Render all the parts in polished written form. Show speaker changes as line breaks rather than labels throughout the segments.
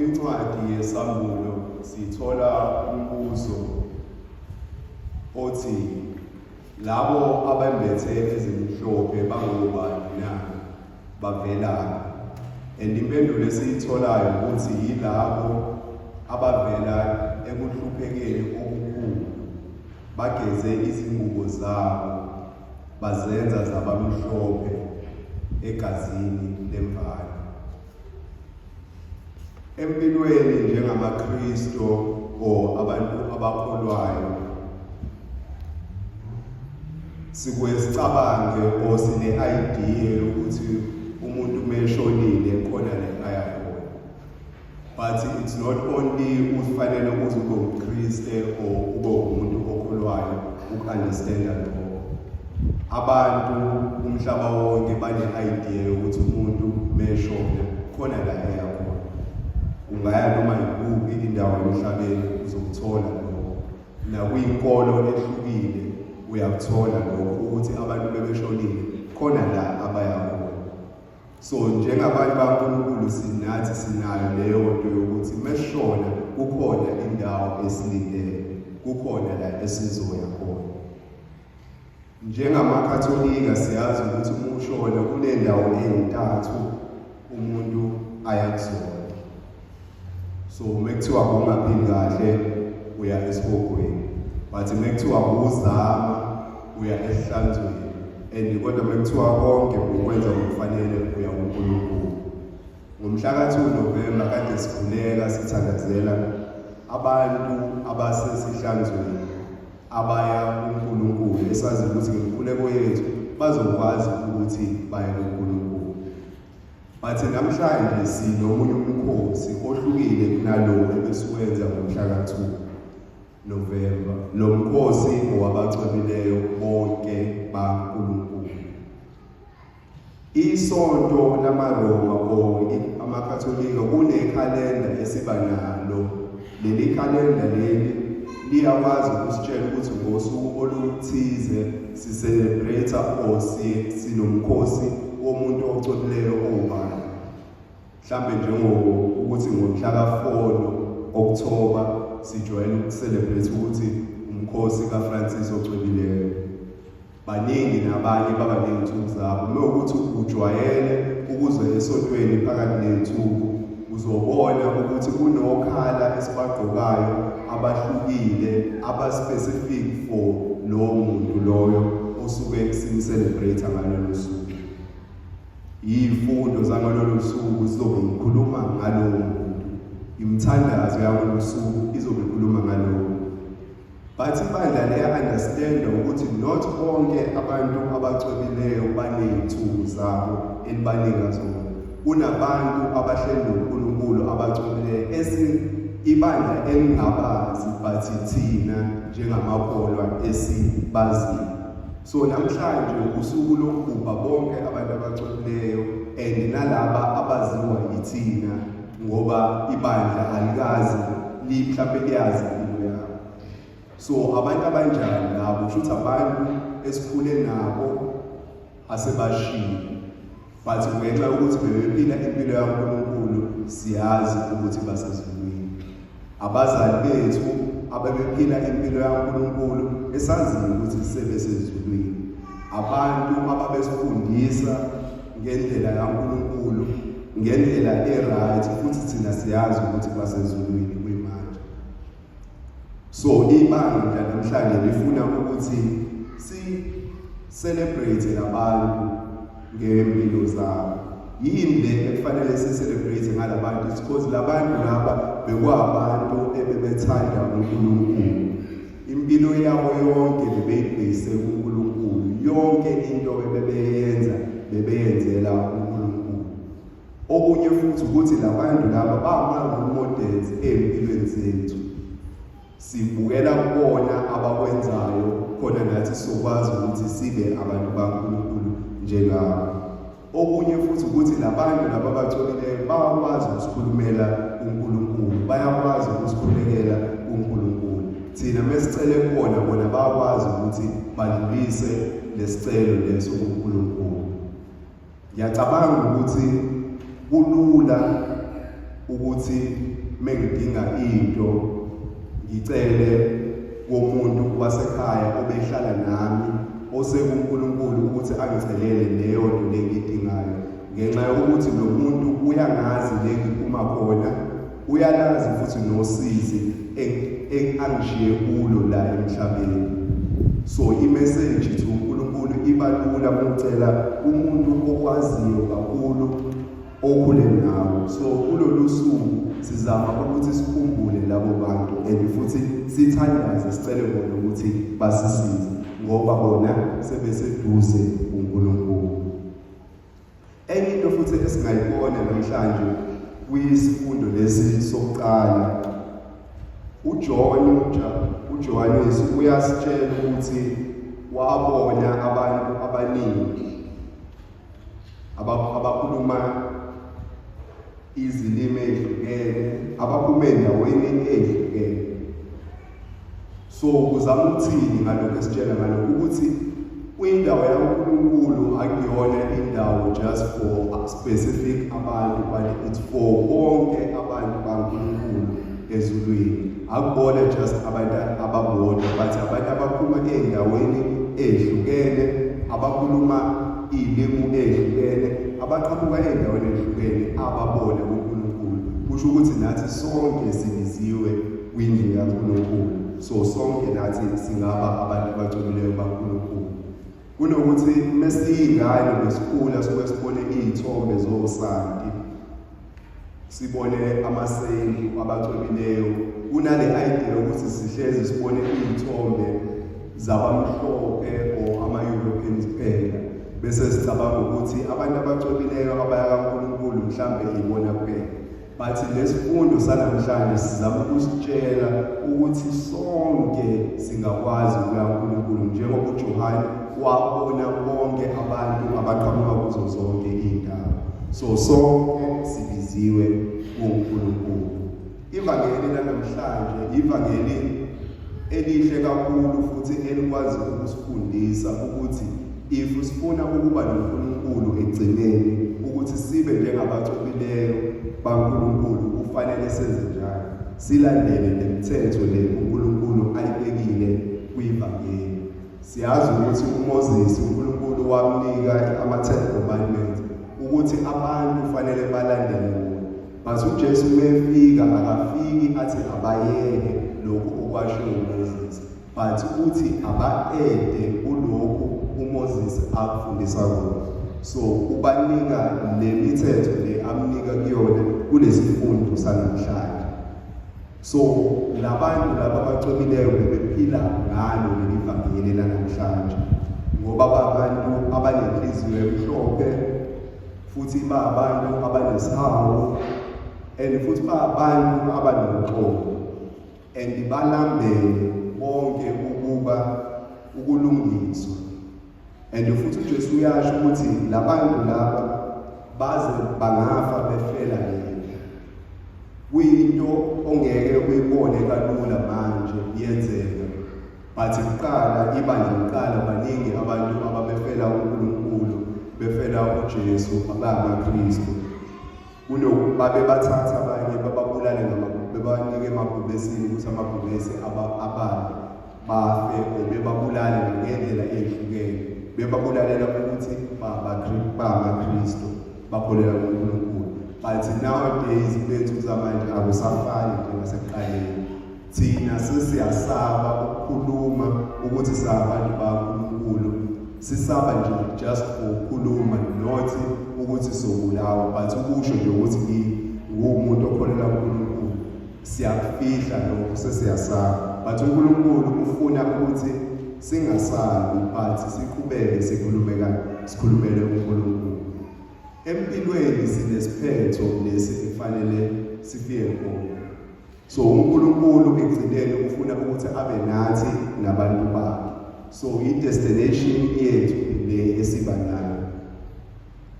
Kwincwadi yeSambulo sithola umbuzo othi labo abembethe ezimhlophe bangobani na, bavelaphi? And impendulo esiyitholayo ukuthi yilabo abavela ekuhluphekeni okukhulu, bageze izingubo zabo bazenza zabamhlophe egazini lemvana. Empilweni njengamaKristo or abantu abakholwayo, sikuye sicabange or sine-idea yokuthi umuntu uma eshonile khona la aya khona, but it's not only ufanele ukuze ube umKriste or ube umuntu okholwayo uku-understanda lokho. Abantu umhlaba wonke bane-idea yokuthi umuntu meshona khona la eya khona. Ungaya noma yikuphi indawo emhlabeni, uzokuthola lokho. Nakwinkolo ehlukile uyakuthola lokho, ukuthi abantu bebeshonile khona la abaya khona. So njengabantu baNkulunkulu sinathi sinayo leyo nto yokuthi meshona kukhona indawo esilindele, kukhona la esizoya khona. NjengamaKatholika siyazi ukuthi uma ushona kunendawo ey'ntathu umuntu aya kuzona. So uma kuthiwa ungaphili kahle uya esihogweni, but uma kuthiwa uzama uya esihlanzweni, and kodwa uma kuthiwa konke ukwenza ngokufanele uya kuNkulunkulu. Ngomhla ka-2 Novemba kade sikhuleka sithandazela abantu abasesihlanzweni abaya kuNkulunkulu, esazi ukuthi ngemikhuleko yethu bazokwazi ukuthi baye kuNkulunkulu. But namhlanje sinomunye umkhosi ohlukile kunalo ebesiwenza ngomhla ka-2 November. Lo mkhosi owabacwebileyo bonke baNkulunkulu. Isonto lamaRoma or amaKatolika kunekhalenda esiba nalo. Leli khalenda leli liyakwazi ukusitshela ukuthi ngosuku oluthize si-celebrate or sinomkhosi womuntu ocwebileyo owubani. Mhlambe njengokuthi ngomhla ka-4 October sijwayele uku-celebrate ukuthi umkhosi kaFrancis ocwebileyo. Baningi nabanye baba ney'nsuku zabo. Uma ukuthi ujwayele ukuze esontweni phakathi ney'nsuku, uzobona ukuthi kunokhala esibagqokayo abahlukile, aba-specific for lowo muntu loyo osuke sim-celebrate ngalolo suku. Iy'fundo zangalolo suku zizobe ikhuluma ngalowo muntu, imithandazo yangalolo suku izobe ikhuluma ngalowo muntu. But ibandla liya-understanda ukuthi not bonke abantu abacwebileyo baney'nsuku zabo elibanika zona. Kunabantu abahleli noNkulunkulu abacwebileyo esi ibandla elingabazi, but thina njengamakholwa esibaziyo. So namhlanje usuku lokugubha bonke abantu abacwebileyo and nalaba abaziwa yithina, ngoba ibandla alikazi mhlawumbe liyazi impilo yabo. So abantu abanjani labo? Kusho ukuthi abantu esikhule nabo asebashile, but ngenxa yokuthi bebephila impilo yaNkulunkulu siyazi ukuthi basezulwini. Abazali bethu abebephila impilo yaNkulunkulu esaziyo ukuthi sebesezulwini, abantu ababesifundisa ngendlela kaNkulunkulu, ngendlela e-right, futhi thina siyazi ukuthi basezulwini kuyimanje. So ibandla namhlanje lifuna ukuthi si celebrate labantu ngempilo zabo. Yini le ekufanele si celebrate ngalabantu? It's because labantu laba bekwabantu ebebethanda uNkulunkulu. Impilo yabo yonke bebeyibhekise kuNkulunkulu, yonke into ebebeyenza bebeyenzela uNkulunkulu. Okunye futhi ukuthi labantu laba bama-role models ey'mpilweni zethu, sibukela kubona abakwenzayo khona nathi sizokwazi ukuthi sibe abantu baNkulunkulu njengabo. Okunye futhi ukuthi labantu laba abacwebileyo bayakwazi ukusikhulumela kuNkulunkulu, bayakwazi ukusikhulekela kuNkulunkulu. Thina mesicele kubona, bona bayakwazi ukuthi badlulise lesicelo leso kuNkulunkulu. Ngiyacabanga ukuthi kulula ukuthi mengidinga into ngicele komuntu wasekhaya obehlala nami osekuNkulunkulu ukuthi angicelele leyo nto lengiyidingayo, ngenxa yokuthi lo muntu uyangazi le ngiphuma khona, uyalazi futhi nosizi angishiye kulo la emhlabeni. So i-message to uNkulunkulu iba lula uma umuntu okwaziyo kakhulu okhule nawo. So kulolu suku sizama ukuthi sikhumbule labo bantu and futhi sithandaze sicele bona ukuthi basisize, ngoba bona sebeseduze uNkulunkulu. Enye into futhi esingayibona namhlanje kwisifundo lesi sokuqala, uJohn uJohannes uyasitshela ukuthi wabona abantu abaningi abakhuluma izilimi ezihlukene, abaphuma endaweni ezihlukene. So kuzama ukuthini ngalokho esitshela ngalokho? Ukuthi kwindawo yaNkulunkulu akuyona indawo just for specific abantu, but it's for bonke abantu baNkulunkulu ezulwini. Akubona just abantu ababodwa, but abantu abaphuma ey'ndaweni ey'hlukene, abakhuluma iy'limu ey'hlukene, abaqhamuka ey'ndaweni ey'hlukene, ababona kuNkulunkulu. Kusho ukuthi nathi sonke sibiziwe kwindlu kaNkulunkulu. So sonke nathi singaba abantu abacwebileyo baNkulunkulu. Kunokuthi mesiyingane besikhula suke sibone iy'thombe zosanti, sibone amasenti abacwebileyo, kunale idea yokuthi sihlezi sibone iy'thombe zabamhlophe or ama-Europeans kuphela, bese sicabanga ukuthi abantu abacwebileyo abaya kaNkulunkulu mhlambe ibona kuphela. But lesifundo sanamhlanje sizama ukusitshela ukuthi sonke singakwazi ukuya kuNkulunkulu, njengoba uJohane wabona bonke abantu abaqhamuka kuzo zonke iy'ndawo. So sonke sibiziwe kuNkulunkulu. Ivangeli lanamhlanje ivangeli elihle kakhulu futhi elikwazi ukusifundisa ukuthi if sifuna ukuba noNkulunkulu ekugcineni, ukuthi sibe njengabacwebileyo baNkulunkulu, kufanele senze njani? Silandele lemithetho le uNkulunkulu ayibekile kwivangeli. Siyazi ukuthi uMoses, uNkulunkulu wamnika ama-10 Commandments ukuthi abantu kufanele balandele wona. But uJesu mefika akafiki athi abayeke lokhu okwashiwo uMoses, but uthi aba-ede kulokhu uMoses akufundisa kona. So ubanika le mithetho le amnika kuyona kulesifundo sanamhlanje. So labantu laba abacwebileyo bebephila ngalo leli vangeli lanamhlanje, ngoba babantu abanenhliziyo emhlophe, futhi babantu abanesihawu, and futhi babantu abanoxolo, and balambele bonke ukuba ukulungiswa. And futhi uJesu uyasho ukuthi labantu laba baze bangafa befela yena. Kuyinto ongeke uyibone kalula manje yenzeka, but kuqala ibandla kuqala baningi abantu ababefela uNkulunkulu, befela uJesu, abangamaKristu. Kunokuba bebathatha abanye bababulale, bebanike emabhubesini ukuthi amabhubesi abadle bafe, or bebabulale ngendlela ehlukene, bebabulalela ukuthi bangamaKristu, bakholelwa kuNkulunkulu. But nowadays bethu zamanje akusafani njengasekuqaleni. Thina sesiyasaba ukukhuluma ukuthi sabantu baNkulunkulu, sisaba nje just ukukhuluma, not ukuthi sobulawa, but ukusho nje ukuthi ngiwumuntu okholelwa kuNkulunkulu, siyakufihla lokho, sesiyasaba. But uNkulunkulu ufuna ukuthi singasabi, but siqhubeke sikhulume sikhulumele uNkulunkulu. Empilweni sinesiphetho lesi ekufanele sifike khona. So uNkulunkulu ekugcineni ufuna ukuthi abe nathi nabantu bakhe. So i-destination yethu le esiba nayo.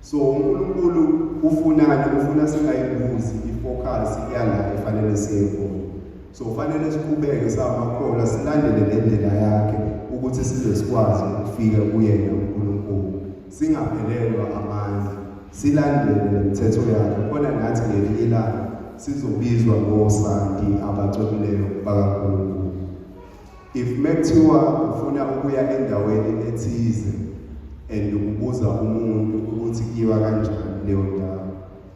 So uNkulunkulu ufunani? Ufuna singayibuzi i-focus yala efanele siye khona. So kufanele siqhubeke samakholwa silandele le ndlela yakhe ukuthi size sikwazi ukufika kuyena uNkulunkulu, singaphelelwa amandla, silandele lemithetho yakhe khona nathi ngelinye ilanga. sizobizwa ngosanti abacwebileyo bakaNkulunkulu. If mekuthiwa ufuna ukuya endaweni ethize and ubuza umuntu ukuthi kuyiwa kanjani leyo ndawo,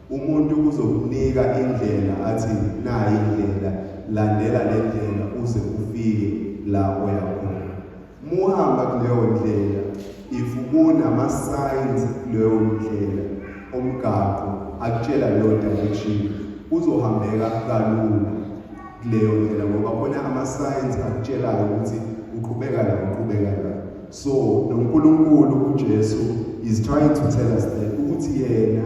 umuntu uzokunika indlela athi nayi indlela, landela le ndlela uze ufike la oya khona. Muhamba kuleyo ndlela, if kunama-signs kuleyo ndlela omgaqo akutshela leyo direction, kuzohambeka kalula kuleyo ndlela ngoba khona ama-signs akutshelayo ukuthi uqhubeka la, uqhubeka la. So noNkulunkulu uJesu is trying to tell us that ukuthi yena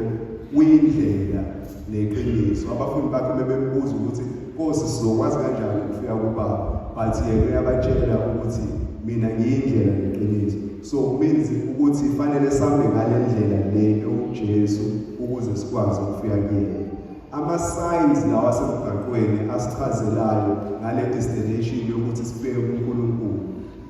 uyindlela neqiniso. Abafundi bakhe bebembuza ukuthi, Nkosi, sizokwazi kanjani ukufika kuBaba? But yena uyabatshela ukuthi mina ngiyindlela neqiniso. So means ukuthi fanele sambe ngale ndlela le uJesu ukuze sikwazi ukufika kuyena. Ama-signs lawa asemgaqweni asichazelayo ngale destination yokuthi sifike kuNkulunkulu,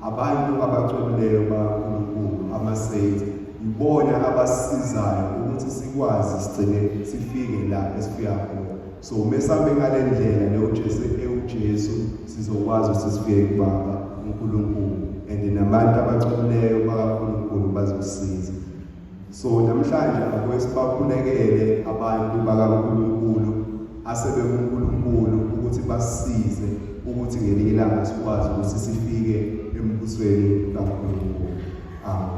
abantu abacwebileyo bakaNkulunkulu, ama-saints, ibona abasisizayo ukuthi sikwazi sigcine sifike la esifika khona. So mesambe ngale ndlela leyo Jesu, ewuJesu, sizokwazi ukuthi sifike kubaba uNkulunkulu, and nabantu abacwebileyo bakaNkulunkulu bazosiza. So namhlanje ake sibakhulekele abantu bakaNkulunkulu asebekuNkulunkulu ukuthi basisize ukuthi ngelinye ilanga sikwazi ukuthi sifike embusweni kaNkulunkulu. Amen.